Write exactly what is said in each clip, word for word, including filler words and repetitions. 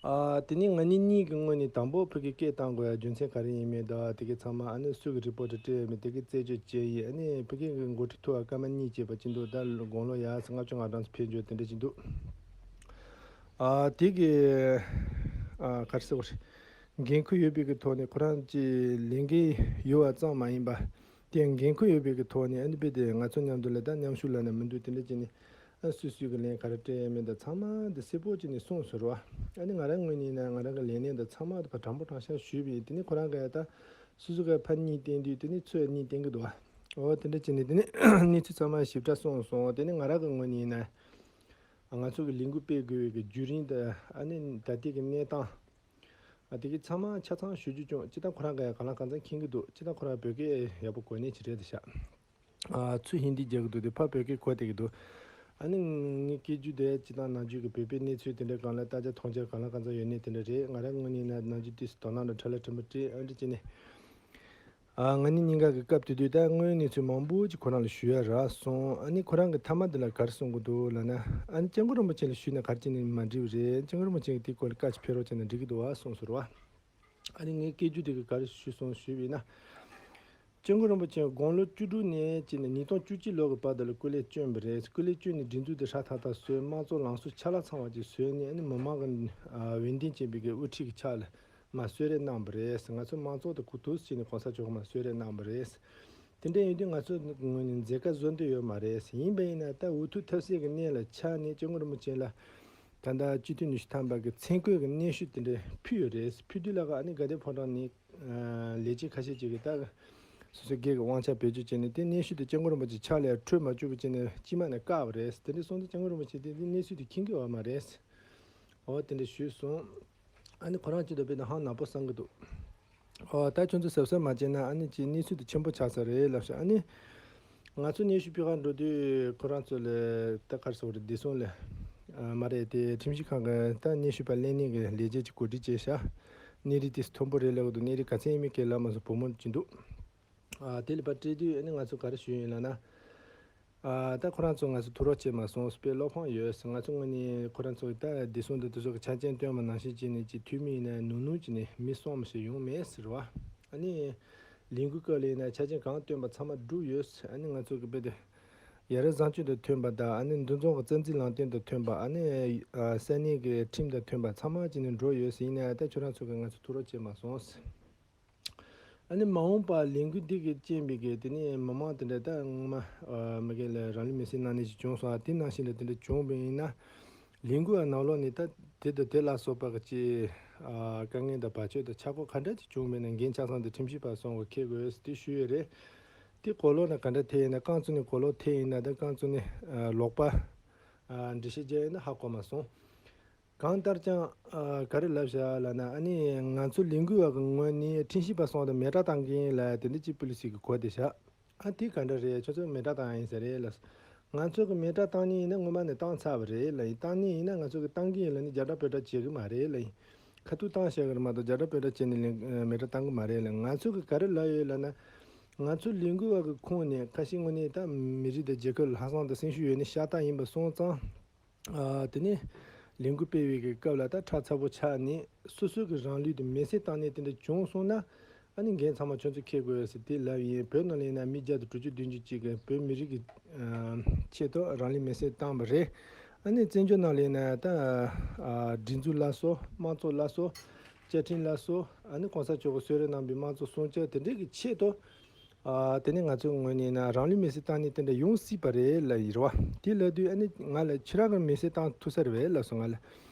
ཨ། དེ་ནས་ང་གཉིས་གཉིས་ཀྱི་ངོས་ནས་དང་པོ་ཕ་གིར་སྐད་བཏང་དགོས་ཡ་རྒྱུ་མཚན་ག་རེ་ཡིན་མིན་དང་། དེ་གའི་ཚང་མ་ཨ་ནི་སུ་གི་རི་པོ་ཊི་སྤྲད་ཡོད་མེད། དེ་གའི་རྩད་གཅོད་བྱས་ཡིན། ཨ་ནི་ཕ་གི་གི་འགོ་ཁྲིད་ཐུག་པ་སྐར་མ་གཉིས་བྱས་པ་ཅིག་འདུག་ད་དགུང་ལོ་ཡར་ལྔ་བཅུ་ང་གྲངས་སུ་ཕེབས་འགྱོ་དེ་འདྲ་ཅིག་འདུག་ཨ། དེ་གི་ཨ། ག་རེ་ཟེར་དགོས་རེད། འགན་ཁུར་ཡོད་པའི་གི་ཐོག་ནས་ཁོ་རང་གི་ལས་འགན་ཡོད་པ་ཙམ་མ་ཡིན་པ། དེ་འགན་ཁུར་ཡོད་པའི་གི་ཐོག་ནས། ཨ་ནི་དཔེ་དེ་ང་ཚོ་མཉམ་དུ་ལ་ད་མཉམ་ཞུགས་ལབ་ན་མི་འདུག་དེ་འདྲ་བྱས་ནས། ཨ། སུ་སུའི་གི་ལན་ག་རེ་སྤྲད་ཡོད་མེད་དང་ཚང་མ་འདི་གསལ་པོ་བྱས་ནས་གསུངས་སོང་རེད་བ། ཨ་ནི་ང་རང་ངོས་ནས་ཡིན་ན་ང་རང་གི་ལས་སྣེ་དང་ཚང་མ་དེ་ཕར་དྲང་པོ་དྲང་བཞག་ཞུས་པ་ཡིན། དེ་ནས་ཁོ་རང་གིས་ད་སོ་སོ་གི་ཕར་གཉིས་བསྟན་དུས། དེ་ནས་ཚུར་གཉིས་བསྟན་གི་འདུག་བ། འོ་དེ་འདྲ་བྱས་ནས་དེ་ནས་གནས་ཚུལ་ཚང་མ་ཞིབ་ཕྲ་གསུངས་སོང་། དེ་ནས་ང་རང་གི་ངོས་ནས་ཡིན་ན་ང་ཚོ་གི་ལས་འགུལ་སྤེལ་དགོས་པའི་གི་བརྒྱུད་རིམ་དང་། ཨ་ནི་ད་ལྟའི་གི་གནས་སྟངས། ཨ། དེ་གི་ཚང་མ་ཆ་ཚང་ཞུ་རྒྱུ་བྱུང་། སྤྱིར་བཏང་ཁོ་རང་གིས་གང་ལ་གང་འཚམ་མཁྱེན་གི་འདུག་སྤྱིར་བཏང་ཁོ་རང་བོད་སྐད་ཡག་པོ་གོ་མཁན་ཅིག་རེད་ཤག་ཨ། ཚུར་ཧིན་དི་རྒྱག་གི་འདུག་དེ་ཕར་བོད་སྐད་གོ་བསྡད་ཀྱི་འདུག་ཨ་ནི་ངའི་སྐད་སྒྱུར་དེ་སྤྱིར་བཏང་ནམ་རྒྱུན་གྱི་བོད་པའི་གནས་ཚུལ་དེ་འདྲའི་སྒང་ལ་བརྟག་དཔྱད་མཐོང་རྒྱ་གང་ལ་གང་འཚམ་ཡོད་ནི་དེ་འདྲ་རེད། ང་རང་ངོས་ནས་ན་ནམ་རྒྱུན་དུས་སུ་དོ་སྣང་དང་ཁྲ་ལ་ཁྲི་མོ་སྤྲད། ཨ་འདྲ་བྱས་ནས། ཨ། ང་གཉིས་གཉིས་ཀ་གི་སྐབས་དེ་དུས་ད་དངོས་ཡོད་གནས་ཚུལ་མང་པོ་ཅིག་ཁོ་རང་ལ་ཞུ་ཡ་རག་སོང་། ཨ་ནི་ཁོ་རང་གིས་མཐའ་མ་དེ་ལ་ག་རེ་གསུང་གི་འདུག་ལབ་ན། ཨ་ནི་སྐྱབས་མགོན་རིན་པོ་ཆེ་ལ་ཞུས་ན་ག་རེ་བྱས་ནས་མ་འགྲིག་པ་རེད། སྐྱབས་མགོན་རིན་པོ་ཆེ་གིས་དེའི་སྐོར་ལ་བཀའ་ཅིག་ཕེབས་རོགས་བྱས་ན་འགྲིག་གི་འདུག་བ་གསུངས་སོང་རེད་བ། ཨ་ནི་ངའི་སྐད་སྒྱུར་དེ་གིས་ག་རེ་ཞུས་སོང་ཞུས་པ་ཡིན་ན། སྐྱབས་མགོན་རིན་པོ་ཆེ་དགུང་ལོ་བཅུ་དྲུག་ནས་བྱས་ནས་ཉིས་སྟོང་བཅུ་གཅིག་ལོ་གི་བར་དུ་ལ་སྐུ་ལས་བསྐྱོན་པ་རེད། སྐུ་ལས་བསྐྱོན་ནས་སྒྲིག་འཛུགས་དེ་ཧྲ་ཐག་ཐག་བཟོས། དམངས་གཙོ་ལམ་སྲོལ་ཆ་ལག་ཚང་བ་ཅིག་བཟོས་ནས། ཨ་ནི་མི་མང་གི་ཨ་འོས་འདེམས་བྱས་པའི་གི་དབུ་ཁྲིད་ཀྱི་ཕྱག་ལ་མར་གསོལ་རས་གནང་བ་རེད། ང་ཚོ་དམངས་གཙོ་དེ་གོ་ཐུབ་ཟེར་ནས་གོང་ས་མཆོག་གིས་མར་གསོལ་རས་གནང་བ་རེད། དེ་འདྲ་ཡིན་དུས་ང་ཚོ་ངོས་ནས་མཛད་དཀའ་བཟོ་འདོད་ཡོད་མ་རེད། ཡིན་པ་ཡིན་ན་ད་འུ་ཐུག་ཐབས་ཟད་ཀྱི་གནས་ལ་ཆགས་ནས་སྐྱབས་མགོན་རིན་པོ་ཆེ་ལ་ད་ལྟ་སྤྱི་འཐུས་ཉི་ཤུ་ཐམ་པ་གི་མཚན་བཀོད་ཀྱི་སྙན་ཞུ་དེ་འདྲ་ཕུལ་ཡོད་རེད། ཕུལ་དུས་ལ་ཨ་ནི་དགའ་ལྡན་ཕོ་བྲང་ནས་ལས་བྱེད་ཁ་ཤས་ཅིག་གིས་ད་སོ་སོའི་སྒེར་གྱི་དབང་ཆ་བེད་སྤྱོད་བྱས་ནས། དེ་སྙན་ཞུ་དེ་སྐྱབས་མགོན་རིན་པོ་ཆེ་ཕྱག་ལ་འཕྲོད་མ་བཅུག་པ་བྱས་ནས་དཀྱུས་མ་ནས་བཀག་པ་རེད། དེ་འདྲ་སོང་དུས་སྐྱབས་མགོན་རིན་པོ་ཆེ་དེ་གནས་ཚུལ་དེ་མཁྱེན་གྱི་ཡོད་མ་རེད། འོ་དེ་འདྲ་ཞུས་སོང་། ཨ་ནི་ཁོ་རང་སྐྱིད་སྡུག་དཔེ་དེ་ཧང་ནག་པོ་བསམ་གྱི་འདུག་ཨོ་ད་ཁྱོད་ཚོ་གཟབ་གཟབ་མ་བྱས་ན་ཨ་ནི་ཅིག་གནས་ཚུལ་དེ་ཆེན་པོ་ཆགས་ས་རེད་ལབ་ཤག་ཨ་ནི་ང་ཚོ་སྙན་ཞུ་ཕུལ་གར་འགྲོ་དུས་ཁོ་རང་ཚོ་ལ་ད་ག་རེ་ཟེར་དགོས་རེད། བདེ་སྲུང་ལ་ཨ་མ་རེད་དེ་ཁྲིམས་ཞིབ་ཁང་གི་ད་སྙན་ཞུ་པ་ལེན་ནས་གི་ལས་བྱེད་ཅིག་གོ་སྒྲིག་བྱས་ཤག་གནས་རིགས་དེ་མཐོན་པོ་རེད་ལབ་གི་འདུག་གནས་རིགས་ག་ཚད་ཡིན་མིན་ཁས་ལེན་མ་སོང་། བུ་མོ་ཅིག་འདུག་ཨ་དེ་ལ་ཕར་སྤྲད་དུས་ཨ་ནི་ང་ཚོ་ག་རེ་ཞུས་ཡིན་ལབ་ན། ཨ་ད་ཁོ་རང་ཚོ་ང་ཚོ་ཐུགས་རོགས་བྱས་མ་སོང་། དཔེ་བློ་ཕམ་ཡོད། ང་ཚོ་དངོས་གནས་ཁོ་རང་ཚོ་ད་བདེ་སྲུང་དང་དེ་ཚོ་གི་ཆ་རྐྱེན་བཏོན་པ་ནང་བཞིན་བྱས་ནས་ཅིག་འཐུས་མི་ཡིན་ན་ནུས་ནུས་བྱས་ནས་མི་གསུམ་ཞིག་ཡོང་མེད་ཟེར་བ། ཨ་ནི་ལས་འགུལ་སྐབས་ལ་ཡིན་ན་ཆ་རྐྱེན་གང་བཏོན་པ་ཚང་མ་འགྲུབ་ཡོད། ཨ་ནི་ང་ཚོ་གི་དཔེ་དེ་ཡ་རབས་བཟང་སྤྱོད་དང་མཐུན་པ་དང་། ཨ་ནི་འདུ་འཛོམས་ཀྱི་རྩ་འཛིན་ལམ་སྟོན་དང་མཐུན་པ། ཨ་ནི་ཨ་ས་གནས་ཀྱི་ཁྲིམས་དང་མཐུན་པ་ཚང་མ་བྱས་ནས་འགྲོ་ཡོད། ཡིན་ན་ད་ཁྱོད་རང་ཚོ་གིས་ང་ཚོ་ཐུགས་རོགས་བྱས་མ་སོང་། ཨ་ནི་མ་འོངས་པར་ལས་འགུལ་འདི་གི་རྐྱེན་པས་གི་དེ་ནས་མི་མང་དེ་འདྲ་ད་སྔོན་མ་ཨ་མ་གི་ལ་རང་ལུས་མེར་སྲེག་གནང་ནས་ཅིག་བྱུང་སོང་། ཨ་དེ་ནང་བཞིན་ལ་དེ་འདྲ་བྱུང་བ་ཡིན་ན། ལས་འགུལ་བ་ནང་ལོགས་ནས་ད་དེ་དང་དེ་ལ་སོགས་པ་གི་ཅིག་ཨ་དཀའ་ངལ་དང་བར་ཆད་དང་ཆག་སྒོ་ག་འདྲ་ཅིག་བྱུང་བ་ཡིན་ན་འགན་ཆ་ཚང་དེ་ཁྲིམས་ཞིབ་པ་སོགས་ཀྱིས་འཁྱེར་དགོས་ཟེར་དེ་ཞུས་ཡོད་རེད། དེ་གོ་ལོག་ན་ག་འདྲ་ཐེབས་ཡིན་ན། རྐང་བཙུགས་ནས་གོ་ལོག་ཐེབས་ཡིན་ན། ད་རྐང་བཙུགས་ནས་ཨ་ལོག་པ་ཨ་འགྲེལ་བཤད་བརྒྱབ་ཡིན་ན་ཧ་གོ་མ་སོང་། གང་ལྟར་ཀྱང་ཨ་ག་རེ་ལབ་བཞག་ལབ་ན། ཨ་ནི་ང་ཚོ་ལས་འགུལ་བ་གི་ངོས་ནས་ཁྲིམས་ཞིབ་པ་སོགས་དང་མེ་སྲེག་བཏང་གི་ཡིན་ལབ་དེ་འདྲ་ཅིག་པུ་ལི་སི་གིས་གོ་བསྡད་ཤག་ཨ་དེ་ག་འདྲ་རེད། ཁྱོད་ཚོ་མེ་སྲེག་བཏང་ཡ་ཡིན་ས་རེད་ལབ། ང་ཚོ་གི་མེ་སྲེག་བཏང་ནི་ཡིན་ན་སྔོན་མ་ནས་བཏང་ཚར་བ་རེད་ལབ་ཡིན། བཏང་ནི་ཡིན་ན་ང་ཚོ་གི་བཏང་གི་ཡིན་ལབ་ནི་རྒྱབ་སྐྱོར་བོད་སྒྲ་བྱེད་གི་མ་རེད་ལབ་ཡིན། ཁ་ཐུག་བཏང་བཞག་གི་རེད་མ་གཏོགས་རྒྱབ་སྐྱོར་བོད་སྒྲ་བྱས་ནས་ལེན་མེ་སྲེག་བཏང་གི་མ་རེད་ལབ། ང་ཚོ་གི་ག་རེ་ལབ་ཡོད་ལབ་ན། ང་ཚོ་ལས་འགུལ་བ་གི་ཁོངས་ནས་ཁ་ཤས་དངོས་གནས་ད་མི་རིགས་དང་རྒྱལ་ཁབ་ལ་ལྷག་བསམ་དང་སེམས་ཤུགས་ཡོད་ནི་ཤ་སྟག་ཡིན་པ་སོང་ཙང་། ཨ་དེ་ནས་ལས་འགུལ་སྤེལ་བའི་གི་སྐབས་ལ་ད་ཁྲག་ཚ་པོ་ཆགས་ནས་སོ་སོ་གི་རང་ལུས་དེ་མེར་སྲེག་བཏང་ནས་དེ་འདྲ་བྱུང་སོང་ན། ཨ་ནི་འགན་ཚང་མ་ཁྱོད་ཚོས་འཁྱེར་དགོས་ཟེར་དེ་ལབ་ཡིན། བོད་ནང་ལ་ཡིན་ན་མི་བརྒྱ་དང་དྲུག་ཅུ་བདུན་ཅུ་ཅིག་གིས་བོད་མི་རིགས་ཀྱི་ཨ་ཆེད་དུ་རང་ལུས་མེར་སྲེག་བཏང་བ་རེད། ཨ་ནི་བཙན་བྱོལ་ནང་ལ་ཡིན་ན་ད་ཨ་སྒྲིག་འཛུགས་སླར་གསོ། དམངས་གཙོ་སླར་གསོ། བཅའ་ཁྲིམས་སླར་གསོ། ཨ་ནི་གོང་ས་མཆོག་གིས་གསོལ་རས་གནང་བའི་དམངས་གཙོ་སྲུང་སྐྱོབ་དེ་འདྲའི་གི་ཆེད་དུ། ཨ་དེ་ནས་ང་ཚོའི་ངོས་ནས་ན་རང་ལུས་མེར་སྲེག་བཏང་ནས་དེ་འདྲ་ཡོང་སྲིད་པ་རེད་ལབ་ཡིན་རེད་བ། དེ་ལབ་དུས་ཨ་ནི་ང་ལ་ཁྱེད་རང་གིས་མེར་སྲེག་བཏང་ཐུབ་ས་རེད་པས་ལབ་སོང་ང་ལ།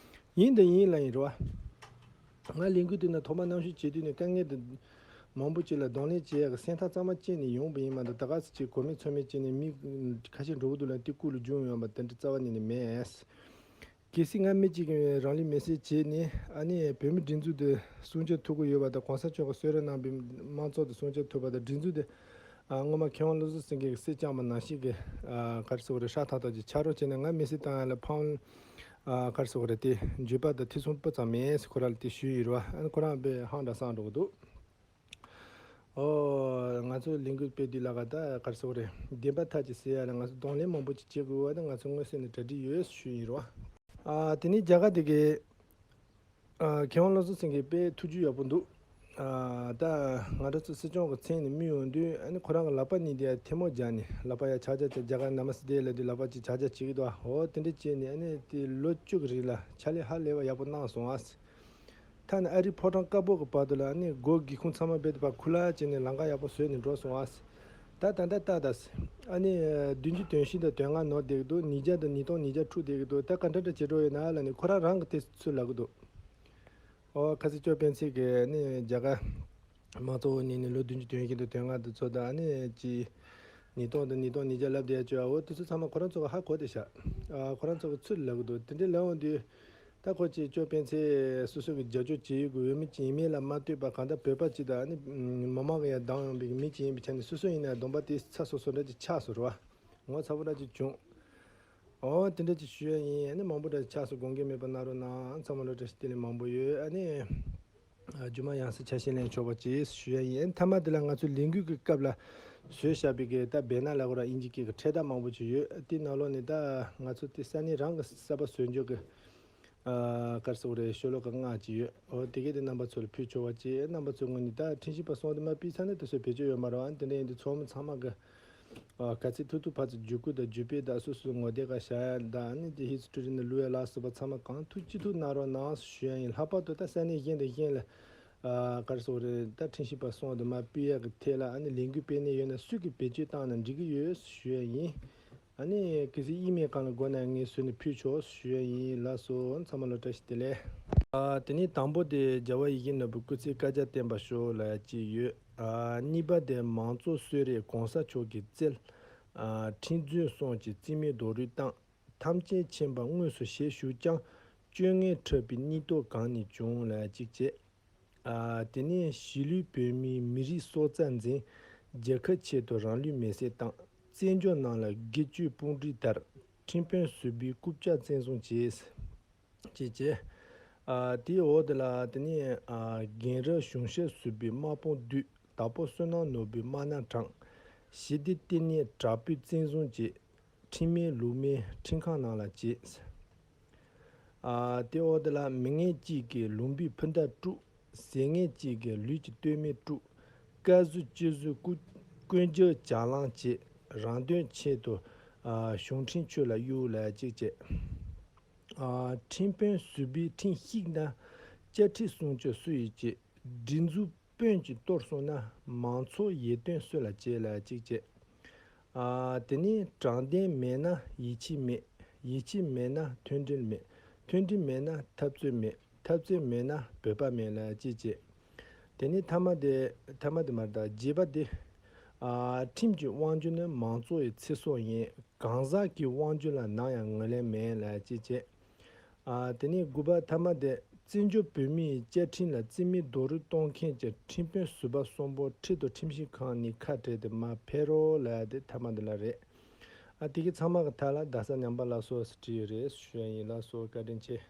ཡིན་དང་ཡིན་ལབ་ཡིན་རེད་བ། ང་ལས་འགུལ་དེ་ནང་ཐོག་མ་མཉམ་ཞུགས་བྱེད་དུས་ནས་དཀའ་ངལ་དེ་མང་པོ་ཅིག་ལ་གདོང་ལེན་བྱེད་ཡག་གི་སེམས་ཐག་གཙང་མ་བཅད་ནས་ཡོང་པ་ཡིན་མ་གཏོགས། ད་ག་ཚོད་ཅིག་གོ་མེད་ཚོར་མེད་བྱས་ནས་མི་ཁ་ཤས་འགྲོ་གི་འདུག་ལབ་དེ་སྐུ་ལ་སྦྱོང་ཡོང་བ་དེ་འདྲ་རྩ་བ་ཉིད་ནས་མེད། གལ་སྲིད་ང་མི་གཅིག་གིས་རང་ལུས་མེར་སྲེག་བྱས་ནས་ཨ་ནི་བོད་མིའི་སྒྲིག་འཛུགས་དེ་སྲུང་སྐྱོབ་ཐུབ་ཀྱི་ཡོད་པ་དང་། གོང་ས་མཆོག་གིས་གསོལ་རས་གནང་བའི་དམངས་གཙོ་དེ་སྲུང་སྐྱོབ་ཐུབ་པ་དང་། སྒྲིག་འཛུགས་དེ་ཨ་སྔོན་མ་མཁས་དབང་བློ་བཟང་སེང་གེ་གིས་གསེར་བཅག་པ་ནང་བཞིན་གྱི་ཨ་ག་རེ་ཟེར་དགོས་རེད། ཧྲག་ཐག་ཐག་ཅིག་ཆགས་རོགས་བྱས་ནས། ང་མེར་སྲེག་བཏང་ཡ་ལ་ཕངས་ཨ་ག་རེ་ཟེར་དགོས་རེད། དེ་འགྱོད་པ་དང་ཐེ་ཚོམ་སྤུ་ཙམ་མེད་ཟེར་ཁོ་རང་ལ་དེ་ཞུས་ཡིན་རེད་བ། ཨ་ནི་ཁོ་རང་དཔེ་ཧང་སྒྲ་སངས་འགྲོ་གི་འདུག་ཨོ། ང་ཚོ་ལས་འགུལ་སྤེལ་དུས་ལ་ག་ད་ག་རེ་ཟེར་དགོས་རེད། བདེན་པ་ཐག་ཅིག་གསལ་ཡ་ལ་ང་ཚོ་གདོང་ལེན་མང་པོ་ཅིག་བྱེད་དགོས་པ་དེ་ང་ཚོ་མངོན་གསལ་ནས་གྲ་སྒྲིག་ཡོད་ཞུས་ཡིན་རེད་བ། ཨ་དེ་ནས་རྒྱ་གར་དེ་གའི་ ཨ། མཁས་དབང་བློ་བཟང་སེང་གེ་དཔེ་ཐུགས་རྒྱུས་ཡག་པོ་འདུག་ཨ། ད་ང་རང་ཚོ་སྲིད་སྐྱོང་གི་མཚན་ནས་དམིགས་ཡོང་དུས། ཨ་ནི་ཁོ་རང་གི་ལག་པ་གཉིས་དེ་ཐལ་མོ་སྦྱར་ནས། ལག་པ་ཡ་ཆག་ཆག་ཆག་རྒྱ་གར་ན་མ་སི་དེ་ལབ་དུས་ལག་པ་ཅིག་ཆག་ཆག་བྱེད་ཀྱི་འདུག་ཨ། འོ་དེ་འདྲ་བྱས་ནས། ཨ་ནི་དེ་ལོ་བཅུ་གི་རིང་ལ་ཕྱག་ལས་ཧ་ལས་པ་ཡག་པོ་གནང་སོང་ཨ། ཐ་ན་ཨ་རིའི་ཕོ་བྲང་དཀར་པོ་གི་བར་དུ་ལ། ཨ་ནི་སྒོ་སྒེའུ་ཁུང་ཚང་མ་རྦད་དེ་ཕར་ཁུ་ལ་བྱས་ནས་ལམ་ཁ་ཡག་པོ་བཟོས་ནས་འགྲོ་སོང་ཨ། ད་ད་ད་ད་ད། ཨ་ནི་བདུན་ཅུ་དོན་བཞི་དང་དོན་ལྔ་ནོར་བསྡད་ཀྱི་འདུག་ཉིས་བརྒྱ་དང་ཉིས་སྟོང་ཉིས་བརྒྱ་འཁྲུག་བསྡད་ཀྱི་འདུག་ད་ག་འདྲ་འདྲ་བྱེད་འགྲོ་ཡོད་ན་ལབ་ནས་ཁོ་རང་རང་གི་དེ་ཚོ་ལབ་ཀྱི་འདུག་ཨོ། ཁ་སང་ཅོ་སྤེན་ཚེ་གིས་ནི་རྒྱ་གར་དམངས་གཙོ་འོག་ནས་ནི་ལོ་བདུན་ཅུ་དོན་བཞི་དང་དོན་ལྔ་དེ་ཚོ་དང་། ཨ་ནི་ཅི། ཉིས་སྟོང་དང་ཉིས་སྟོང་ཉིས་བརྒྱ་ལབ་བསྡད་ཡ་ཅོ། ཨོ་དེ་ཚོ་ཚང་མ་ཁོ་རང་ཚོ་གིས་ཧ་གོ་བསྡད་ཤག་ཨ། ཁོ་རང་ཚོ་གིས་ཚུར་ལབ་ཀྱི་འདུག་དེ་འདྲ་ལབ་འོང་དུས། ད་ཁོ་ཅིག་ཅོ་སྤེན་ཚེ་སོ་སོ་གི་རྒྱབ་སྐྱོར་བྱེད་ཡུལ་གྱི་འོས་མི་ཅིག་ཡིན་མིན་ལ་མ་ལྟོས་པར། གང་ལྟར་བོད་པ་ཅིག་དང་། ཨ་ནི་མི་མང་གིས་ཡར་བདམས་ཡོང་བའི་མི་ཅིག་ཡིན་པའི་ཆ་ནས། སོ་སོ་ཡིན་ན་སྡོམ་པ་དེ་ཚ་སོ་སོ་འདྲ་ཅིག་ཆགས་སོང་རེད་བ། ངོ་ཚ་པོ་འདྲ་ཅིག་བྱུང་། ཨོ་དེ་འདྲ་ཅིག་ཞུ་ཡ་ཡིན། ཨ་ནི་མང་པོ་འདྲ་ཆགས་སོང་། དགོངས་འགལ་མེད་པ་གནང་རོགས་གནང་། ཚང་མ་ལ་བཀྲ་ཤིས་བདེ་ལེགས་མང་པོ་ཡོད། ཨ་ནི་ཨ། རྒྱུ་མ་ཡང་སེ་ཆ་ཤས་ལེན་ཆོག་པ་ཅིག་ཞུ་ཡ་ཡིན། ཨ་ནི་མཐའ་མ་དེ་ལ་ང་ཚོའི་ལས་འགུལ་གྱི་སྐབས་ལ་བཟོས་བཞག་པའི་གི་ད་བེ་ནར་ལབ་དགོས་ར། ཨིན་ཇི་སྐད་ཀྱི་འཕྲེད་དར་མང་པོ་ཅིག་ཡོད། དེའི་ནང་ལོགས་ནས་ད་ང་ཚོ་དེ་ས་གནས་རང་གི་གསར་པ་བཟོ་འཇོག་གི། ཨ། ག་རེ་ཟེར་དགོས་རེད། ཤོ་ལོ་ཀ་ལྔ་ཅིག་ཡོད། འོ་དེ་གས་དེ་རྣམ་པ་ཚོ་ལ་ཕུལ་ཆོག་པ་ཅིག་རྣམ་པ་ཚོས་ངོས་ནས། ད་ཁྲིམས་ཞིབ་པ་སོང་དུ་མ་ཕུལ་ཚར་ན་དེ་ཚོ་བེད་སྤྱོད་ཡོད་མ་རེད་བ། དེ་འདྲ་ཡིན་དུས་ཚོགས་མི་ཚང་མ་གི། ཨ། ག་ཚོད་ཐུབ་ཐུབ་ཕར་ཚུར་བརྒྱུད་སྐུལ་དང་བརྒྱུད་སྤེལ་དང་། སོ་སོའི་ངོ་དེབ་ཁར་བཞག་ཡ་དང་། ཨ་ནི་དེ་ཧི་སི་ཊོ་རི་ནང་བླུག་ཡ་ལ་སོགས་པ་ཚང་མ་གང་ཐུབ་ཅི་ཐུབ་གནང་རོགས་གནང་ཞུ་ཡ་ཡིན། ལྷག་པར་དུ་ད་ས་གནས་གཞན་དང་གཞན་ལ། ཨ། ག་རེ་ཟེར་དགོས་རེད། ད་ཁྲིམས་ཞིབ་པ་སོང་དུ་མ་ཕུལ་ཡ་གི་ཐད་ལ། ཨ་ནི་ལས་འགུལ་སྤེལ་མཁན་ཡོད་ན་སུས་གི་བེད་སྤྱོད་བཏང་ན་འགྲིག་གི་ཡོད་ཞུ་ཡ་ཡིན། ཨ་ནི་གལ་སྲིད་ཨི་མེལ་སྒང་ལ་དགོས་ན་ངས་བཟོས་ནས་ཕུལ་ཆོག་ཞུ་ཡ་ཡིན། ལགས་སོ། ཚང་མ་ལ་བཀྲ་ཤིས་བདེ་ལེགས། ཨ། དེ་ནས་དང་པོ་དེ་རྒྱལ་བ་ཡིད་བཞིན་ནོར་བུའི་སྐུ་ཚེ་བསྐལ་བརྒྱར་བརྟན་པར་ཤོག་ལབ་ཡ་ཅིག་ཡོད། ཨ། གཉིས་པ་དེ་མང་གཙོ་གསོལ་རས་གོང་ས་མཆོག་གི་རྩལ། ཨ། ཁྲིམས་རྩོད་གསུམ་གྱི་རྩིས་མེད་རྡོ་རུས་བཏང་། ཐམས་ཅད་མཁྱེན་པ་དངོས་སུ་ཞལ་བཞུགས་ཀྱང་། སྤྱོད་ངན་འཁྲབ་པའི་སྙིང་སྟོབས་གང་ནས་བྱུང་ལབ་ཡ་གཅིག་བྱས། ཨ། དེ་ནས་གཞིས་ལུས་བོད་མིའི་མི་རིགས་སྲོག་རྩ་འཛིན། རྒྱལ་ཁབ་ཆེད་དུ་རང་ལུས་མེར་སྲེག་བཏང་། བཙན་བྱོལ་ནང་ལ་སྒེར་གཅོད་དཔུང་སྒྲིག་དར། ཁྲིམས་དཔོན་ཟུར་པའི་རྐུབ་བཀྱག་བཙན་བཟུང་བྱས། ཅེས་བྱས། ཨ། དེའི་འོག་དེ་ལ་དེ་ནས། ཨ། རྒན་རབས་གཞུང་ཞབས་ཟུར་པའི་དམག་དཔུང་བསྡུས། དྭགས་པོ་བསོད་ནམས་ནོར་བུའི་དམག་སྣ་དྲངས། ཞི་བདེ་ལྟེ་གནས་དྲག་པོས་བཙན་བཟུང་བྱས། ཁྲིམས་མེད་ལུགས་མེད་ཁྲིམས་ཁང་ནང་ལ་བྱས། ཨ། དེའི་འོག་དེ་ལ་མི་ངན་གཅིག་གིས་ལུང་པའི་འཕུར་མདའ་དཀྲུགས། ཟས་ངན་གཅིག་གིས་ལུས་ཀྱི་སྟོད་སྨད་དཀྲུགས། བཀའ་ཟུར་སྤྱི་ཟུར་ཀུན་ཀུན་རྒྱུད་བརྒྱ་ལང་བྱས། རང་དོན་ཆེད་དུ། ཨ། གཞུང་ཁྲིམས་ཆོས་ལ་གཡུག་ལབ་ཡ་གཅིག་བྱས། ཨ། ཁྲིམས་དཔོན་ཟུར་པའི་ཁྲིམས་བཤིག་ན། བཅའ་ཁྲིམས་སྲུང་སྐྱོབ་སུ་ཡིས་བྱེད། སྒྲིག་འཛུགས་དཔོན་གྱིས་གཏོར་སོང་ན། མང་ཚོགས་ཡིད་རྟོན་སུ་ལ་བྱེད་ལབ་ཡ་གཅིག་བྱས། ཨ། དེ་ནས་དྲང་བདེན་མེད་ན་ཡིད་ཆེས་མེད། ཡིད་ཆེས་མེད་ན་མཐུན་སྒྲིལ་མེད། མཐུན་སྒྲིལ་མེད་ན་འཐབ་རྩོད་མེད། འཐབ་རྩོད་མེད་ན་བོད་པ་མེད་ལབ་ཡ་གཅིག་བྱས། དེ་ནས་མཐའ་མ་དེ། མཐའ་མ་དེ་མ་རེད་ད། བརྒྱད་པ་དེ། ཨ། ཁྲིམས་ཀྱི་དབང་སྒྱུར་ནི་མང་གཙོ་ཡི་ཚེ་སྲོག་ཡིན། གང་ཟག་གི་དབང་སྒྱུར་ལ་ནམ་ཡང་ངོས་ལེན་མེད་ལབ་ཡ་གཅིག་བྱས། ཨ། དེ་ནས་དགུ་པ་མཐའ་མ་དེ། བཙན་བྱོལ་བོད་མིའི་བཅའ་ཁྲིམས་ལ་རྩིས་མེད་རྡོག་རོལ་གཏོང་མཁན་གྱི་ཁྲིམས་དཔོན་ཟུར་པ་གསུམ་པོ་ཁྲིམས་དང་ཁྲིམས་ཞིབ་ཁང་ནས་ཁ་བྲལ་ཏེ་མར་ཕེབས་རོགས་ལབ་ཡ་དེ་མཐའ་མ་དེ་ལ་རེད། ཨ། དེ་གི་ཚང་མ་གི་མཐའ་ལ་རྡ་ས་ཉམས་པ་ལ་སོགས་སུ་བྲིས་ཡོད་རེད་ཞུ་ཡ་ཡིན། ལགས་སོ། བཀའ་དྲིན་ཆེ།